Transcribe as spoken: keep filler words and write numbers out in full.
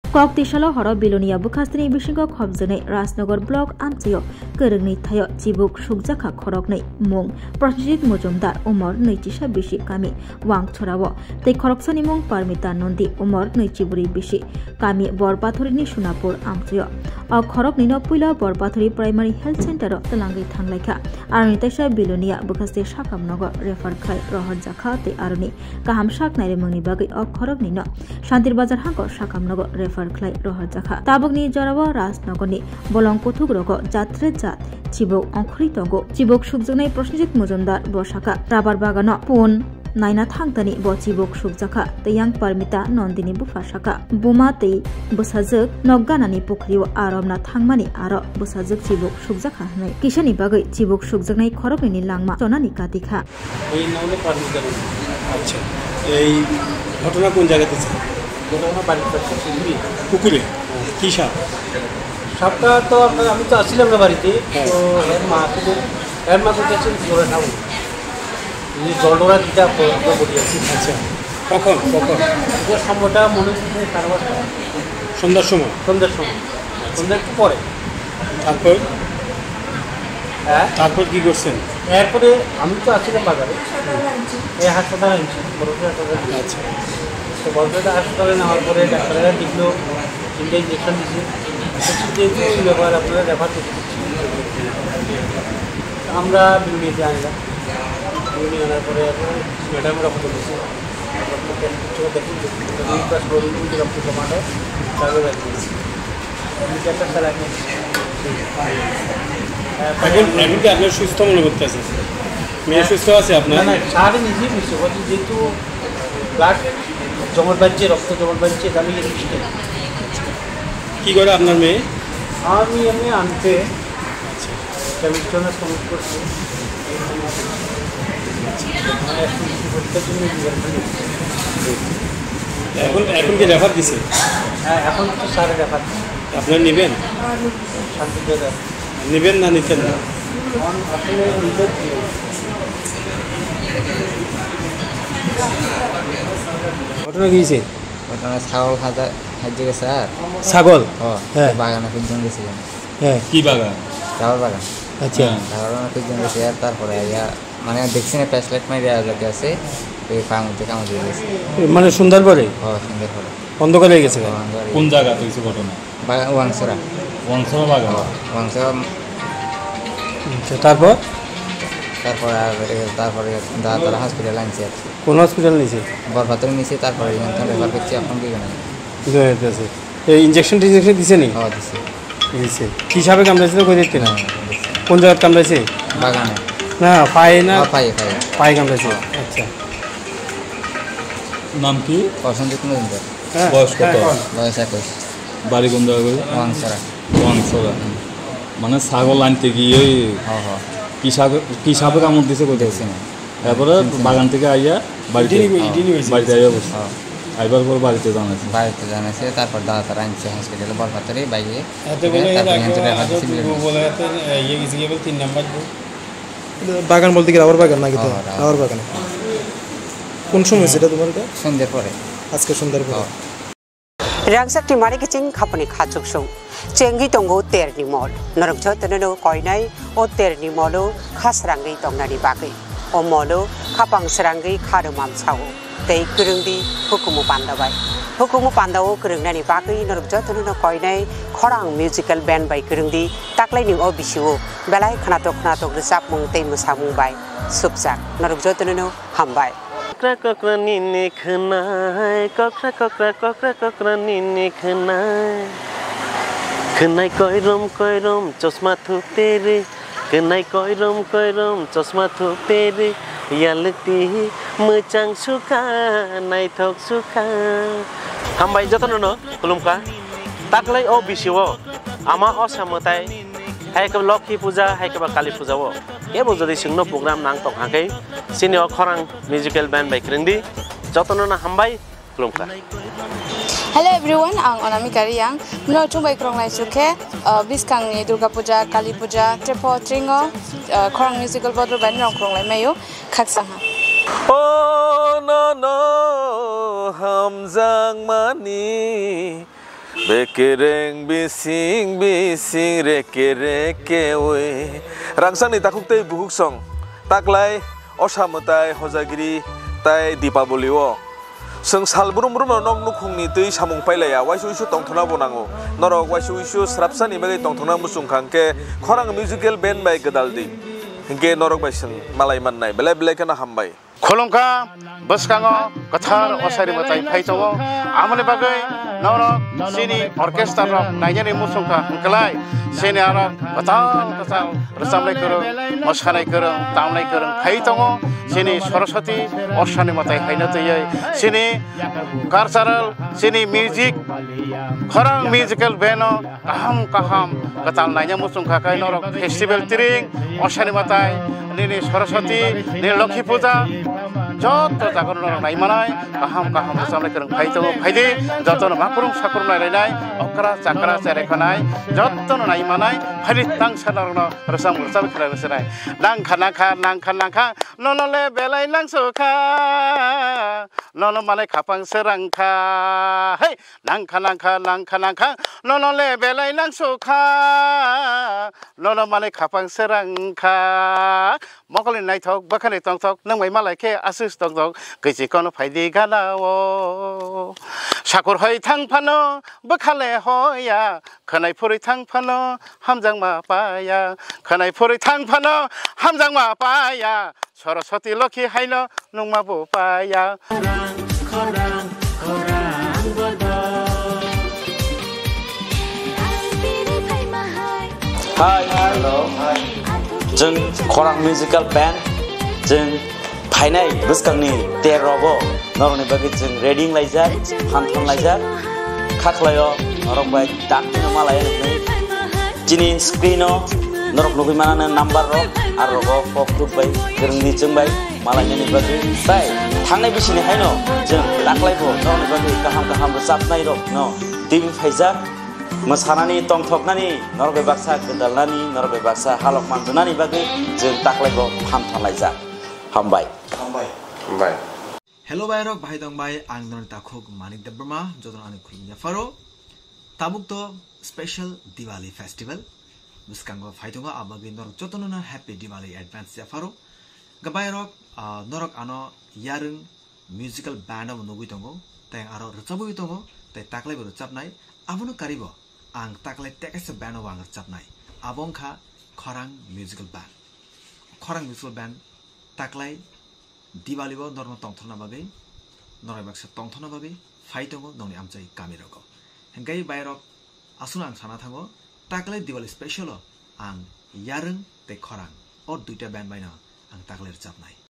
Kok tisalo horo Bilonia bwkhasteni bisingo khopjwnwi Rajnagar block amchaio kwrwngni thaio chibuk sukjakha khoroknwi mung Prasejit Mojumdar, umor nwichisa bisi, kami Wangchorao, tei khoroksani mung Parmita Nandi, umor nwichibri bisi, kami Borpathori ni Sunapur amchaio. O khoroknwino puila Borpathori Primary Health Center o twlangwi thanglaikha. Aroni teisa Bilonia bwkhaste sakhamnogo refer khlai rohorjakha tei aroni kaham sak nairwmungni bagwi o khoroknwino Shantir Bazar hangko sakhamnogo refer khlai rohorjakha. Tabukni jorao Rajnagarni bolong kuthugrogo jatre jat chibuk ongkhorwi tongo. Chibuk sukjaknai Prosenjit Mojumdar bo sakha, rabar bagano pun naina thangtani bo chibuk sukjakha. Tei yang Parmita Nandini bupha sakha, buma tei bwsajwk nok ganani pukhrio aromna thangmani aro bwsajwk chibuk sukjakha hwnwi kisani bagwi chibuk sukjaknai khoroknwini langma chonani katikha. এই নাম হলো পারমিতা নন্দী। আচ্ছা, এই ঘটনা কোন জায়গাতে ছিল? ঘটনা বাড়ির পাশে পুকুরে। পুকুরে? কি সাপ? সাপটা তো আপনার, আমি তো আসছিলাম না বাড়িতে, হ্যাঁ। তো এর মা তো, এর মা তো দেখছেন জলে ঠাকুর, এই জল ডোরা দিতে আপ-, আমরা বলি আর কি। আচ্ছা, কখন, কখন? এটা সময়টা মনে হচ্ছে সাড়ে পাঁচটা। সন্ধ্যার সময়? সন্ধ্যার সময়, সন্ধ্যার একটু পরে। তারপর? হ্যাঁ? তারপর কি করছেন? এরপরে আমি তো আছিলাম বাজারে, এই হাসপাতালে আনছি, বড় হাসপাতালে আনছি। আচ্ছা। তো বড় হাসপাতালে নেওয়ার পরে ডাক্তাররা দেখলো, তিনটা ইঞ্জেকশন দিছে। যেহেতু ওই ব্যাপার আপনারা রেফার করতে দিচ্ছি। আমরা বিরুলিয়াতে আনলাম। বিরুলিয়া আনার পরে এখন ম্যাডাম রক্ত দিছে। রক্ত টেস্ট করে দেখুন, যদি রিকোয়েস্ট করুন, যদি রক্ত জমা হয়, তাহলে রাখবেন। আমি তো একটা স্যালাইন নিচ্ছি। হ্যাঁ, এখন, এখন কি আপনার সুস্থ মনে করতেছে? মেয়ে হ্যাঁ। সুস্থ আছে আপনার? না, না, স্যার নিজেই বুঝতে পারছি, যেহেতু ব্লাড জমাট বাঁধছে, রক্ত জমাট বাঁধছে, তাহলে ইয়ে বৃষ্টি। কি করে আপনার মেয়ে? আমি এমনি আনতে আচ্ছা। কেমিস্ট্রি অনার্স কমপ্লিট করছি। মানে এখন কি করতে তুমি এখন, এখন কি রেফার দিছে? হ্যাঁ, এখন তো স্যারে রেফার। আপনার নিবেন? শান্তিপ্রিয়া দাস। নিবেন না নিতেন না? এখন আসলে নিতে কি? ঘটনা কি হয়েছে? ঘটনা ছাগল খাজা-, খাইতে গেছে আর। ছাগল? ও, হ্যাঁ। বাগানে খুঁজজন গেছিলাম। হ্যাঁ। কি বাগান? ছাগল বাগান। আচ্ছা। হ্যাঁ। ছাগল বাগানে খুঁজজন গেছে আর তারপরে আইয়া, মানে, দেখছি না, ফ্ল্যাশলাইট মারি আর যাতে আছে, ওই পাঙ উঠে কামড় দিয়ে গেছে। এ, মানে, সন্ধ্যার পরে? ও, সন্ধ্যার পরে। অন্ধকার হয়ে গেছে? ও, অন্ধকার হয়ে কোন গেছে। জায়গা হয়েছে ঘটনা? বাগা-, ওয়াংসরা। ওয়াংসরা বাগান? ও, ওয়াংসরা। আচ্ছা, তারপর? তারপরে আর, এ, তারপরে দা-, তারা হসপিটাল আনছে আর কি। কোন হসপিটাল নিছে? বরপাথর নিছে, তারপরে নিয়ন্ত্রণ রেফার করছে, এখন কি জানি। দুই হাজার আছে। এই ইনজেকশন টিনজেকশন দিছে নি? ও, দিছে। দিছে। কি সাপে কামড়াইছে তো কই দেখতে না? হ্যাঁ, দিছে। কোন জায়গায় কামড়াইছে? বাগানে। না, পায়ে না? ও, পায়ে, পায়ে। পায়ে কামড়াইছে। হ্যাঁ। আচ্ছা। নাম কি? প্রসেনজিৎ মজুমদার। হ্যাঁ, বয়স কত? হ্যাঁ, কন। বয়স একুশ। বাড়ি কোন জায়গা? ওয়াংসরা। ওয়াংসরা। মানে ছাগল আনতে গিয়ে ওই হ্যাঁ, হ্যাঁ। কি সাপে, কি সাপে কামড় দিছে কই দেখছি দেখছি না। না। এরপরে চিনছি না। বাগান থেকে আইয়া বাড়িতে, ইডিনি কই, ইডিনি কই বাড়িতে চিনছি। আইয়া বসছে। হ্যাঁ। আইবার পর বাড়িতে জানাইছে। বাড়িতে জানাইছে, তারপর দাদা তারা আনছে হসপিটালে বরপাথরে বাইরে। এতে বলে এর তারপর আগে নিয়ন্ত্রণে আগে হাত ছিল। পূর্ব বলে এতে, এ, ইয়ে গেছে কি বলে তিন নাম্বার গো। বাগান বলতে কি রাবার বাগান নাকি তো? হ্যাঁ, রাবার। রাবার বাগানে। কোন সময় হয়েছে এটা তোমার এটা? সন্ধ্যার পরে। আজকে সন্ধ্যার পরে। হ্যাঁ। Rangchak ni mari kiching khapani kha chuksung. Chengwi tongo terni mol. Norok jotono no koinai o terni molo kha srangwi tongnani bagwi. O molo khapang srangwi kha rwmam sao. Tei kwrwngdi hukumu panda bai. Hukumu panda o kwrwngnani bagwi norok jotono no koinai khorang musical band bai kwrwngdi taklaini o bisio belai khnatok khnatok rwchapmung tei mwsamung bai sukjak. Norok jotono no hambai. Kokra kokra nini khwnai, kokra kokra kokra kokra nini khwnai. Khwnai koirom koirom chosma thuperi, khwnai koirom koirom chosma thuperi, yalukti mwchang sukha, naithok sukha. Hambai jotono no khulumkha. Taklai o bisio ama o samwtai, hai khe Lokhi puja, hai khe ba Kali puja o. Kebo jodi chwngno program nang tong hakhe, chini o khorang musical band bai kwrwngdi, jotono no hambai, khulumkha. Hello everyone, ang Onamika Riyang. Mino chwng bai kwrwng lai chukhe, uh, bwskangni Durga Puja, Kali Puja, Trepo, Tringo, uh, khorang musical board bai nong kwrwng lai mayo, khaksa ha. O no no hamjakmani Bekereng bising bising reke reke oi. Rangchakni takhuk tei bukhuk song. Taklai, Osa Mwtai, Hojagiri tai Dipaboli o. Chwng sal brum brum no nok nukhungni twi samung pailaiya, waisa uisu tongthokna bo nango. Norok waisa uisu srapsani bagwi tongthokna muchung kha hwnkhe khorang musical band bai gwdal di. Hwnkhe norok bai chwng malai mannai. Belai belai kheno hambai. Khulumkha, bwskango kwthar Osa Mwtai phai tongo. Amoni bagwi norok chini orchestra rok nainani muchung kha hwnkhlai chini aro kwtal kwtal rwchapnai kwrwng, mwsanai kwrwng, tamnai kwrwng phai tongo. Chini Saraswati Osa Mwtai haino twiwi chini cultural, chini music, khorang musical band o kaham kaham kwtal naina muchung kha khe norok festival tiring, Osa Mwtai, nini Saraswati, nini Lokhi Puja, joto jaga norok nai manai, kaham kaham rwchapnai kwrwng phai tongo, phaidi jotono makrung sakrung nai lainai, okra chakra cherai khanai, jotono nai manai, phaidi tangsa norokno rwchap rwchap khlai rwchapnai. Nangkha nangkha nangkha nangkha, nono le belai nangsukha, nono manai khapang srangkha. Hey! Nangkha nangkha nangkha nangkha, nono le belai nangsukha, nono manwi khapang srangkha. Mokolni naithok bwkhani tongthok, nwng bai malai khe aswk tongthok, kwichi kono phaidi gana o. Sakur hoi thang phano bwkha le hoya, khwnai phurwi thang phano hamjakma paya, khwnai phurwi thang phano hamjakma paya. Saraswati Lokhi haino nungma bo paya. Hai, hello, hai. Chwng Khorang Musical Band, chwng phainai bwskangni ter rogo norokni bagwi chwng ready wnglaijak, phanthon laijak, khaklaio norok bai dakti no malai nuknai. Chini screen o norok nugwi manana number rok, ar rogo pok tuk bai, kwrwngni chwng bai malainani bagwi. Tai thangnai bisini haino chwng taklai bo norokni bagwi kaham kaham rwchapnai rok no twi phaijak. Mwsanani, tongthoknani, norok bai baksa gwdalnani, norok bai baksa halok manjwnani bagwi chwng taklai bo phanthon laijak. Hambai. Hambai. Hambai. Hello bai rok, bahai tong bai, ang noni takhuk Manik Debbarma, jotono ani khulumya pharo. Tabuk to special Diwali festival bwskango phai tongo, abagwi norok jotono no happy Diwali advance ya pharo. Gabai rok, ah, norok ano Yarwng musical band o nugwi tongo, tei aro rwchabwi tongo, tei taklai bo rwchabnai, abono karibo ang taklai tekaisa band o ang rwchabnai, abo wngkha Khorang Musical Band. Khorang Musical Band taklai Diwali o norno tongthokna bagwi, norok baksa tongthokna bagwi phai tongo nongni amchai kami rogo. Hingkai bai rok aswkno ang sana thango, taklai Diwali special o ang Yarwng tei Khorang o duita band bai no ang taklai rwchabnai.